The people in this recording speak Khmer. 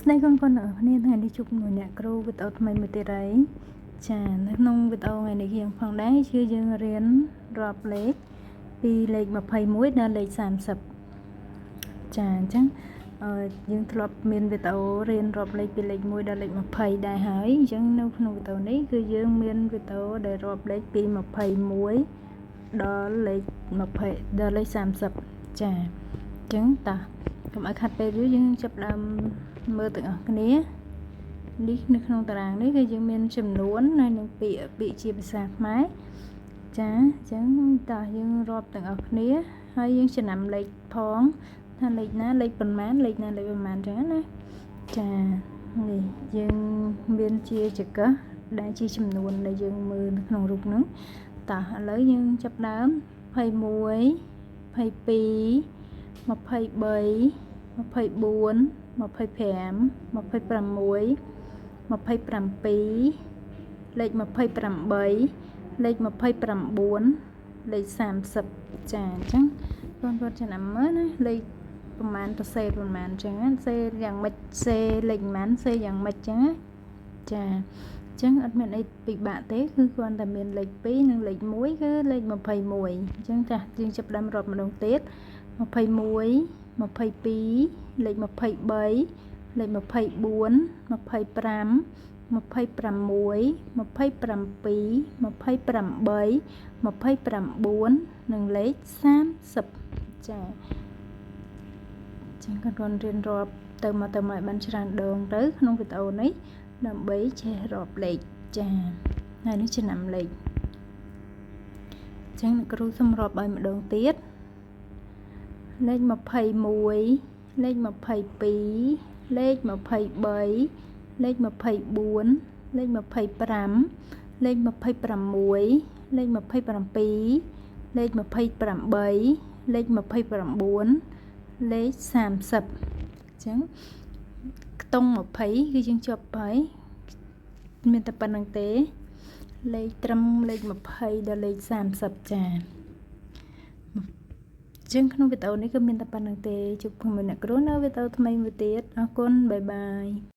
ស្តីកូនកូនទាំងអស់គ្នាថ្ងៃនេះជួបជាមួយអ្នកគ្រូវីដេអូថ្មីមួយទៀតហើយចានៅក្នុងវីដេអូថ្ងៃនេះយើងផងដែរគឺយើងរៀនរាប់លេខពីលេខ21ដល់លេខ30ចាអញ្ចឹងអឺយើងធ្លាប់មានវីដេអូរៀនរាប់លេខពីលេខ1ដល់លេខ20ដែរហើយអញ្ចឹងនៅក្នុងវីដេអូនេះគឺយើងមានវីដេអូដែលរាប់លេខពី21ដល់លេខ20ដល់លេខ30ចាអញ្ចឹងតោះកុំឲ្យខាត់ពេលយូរយើងចាប់ផ្ដើមមើលទាំងអស់គ្នានេះនៅក្នុងតារាងនេះគឺយើងមានចំនួនហើយនឹងពាក្យពាក្យជាភាសាខ្មែរចាអញ្ចឹងតោះយើងរាប់ទាំងអស់គ្នាហើយយើងចំណាំលេខផងថាលេខណាលេខប៉ុន្មានលេខណាលេខប៉ុន្មានអញ្ចឹងណាចានេះយើងមានជាចកឹះដែលជាចំនួនដែលយើងមើលនៅក្នុងរូបហ្នឹងតោះឥឡូវយើងចាប់ដើម21 22 23 24 25 26 27លេខ28លេខ29លេខ30ចាអញ្ចឹងបងប្អូនចំណាំមើលណាលេខប្រហែលទៅសេប្រហែលអញ្ចឹងសេយ៉ាងម៉េចសេលេខប្រហែលសេយ៉ាងម៉េចអញ្ចឹងចាអញ្ចឹងអត់មានអីពិបាកទេគឺគ្រាន់តែមានលេខ2និងលេខ1គឺលេខ21អញ្ចឹងចាយើងចាប់ផ្ដើមរាប់ម្ដងទៀត21 22លេខ23លេខ24 25 26 27 28 29និងលេខ30ចាចឹងគាត់គាត់រៀនរាប់ទៅមកទៅមកឲ្យបានច្រើនដងទៅក្នុងវីដេអូនេះដើម្បីចេះរាប់លេខចាហើយនេះចំណាំលេខចឹងអ្នកគ្រូសម្រាប់ឲ្យម្ដងទៀតលេខ21លេខ22លេខ23លេខ24លេខ25លេខ26លេខ27លេខ28លេខ29លេខ30អញ្ចឹងខ្ទង់20គឺយើងជាប់ហើយមានតែប៉ុណ្្នឹងទេលេខត្រឹមលេខ20ដល់លេខ30ចាចឹងក្នុងវីដេអូនេះគឺមានតែប៉ុណ្្នឹងទេជួបជាមួយអ្នកគ្រូនៅវីដេអូថ្មីមួយទៀតអរគុណ bye bye.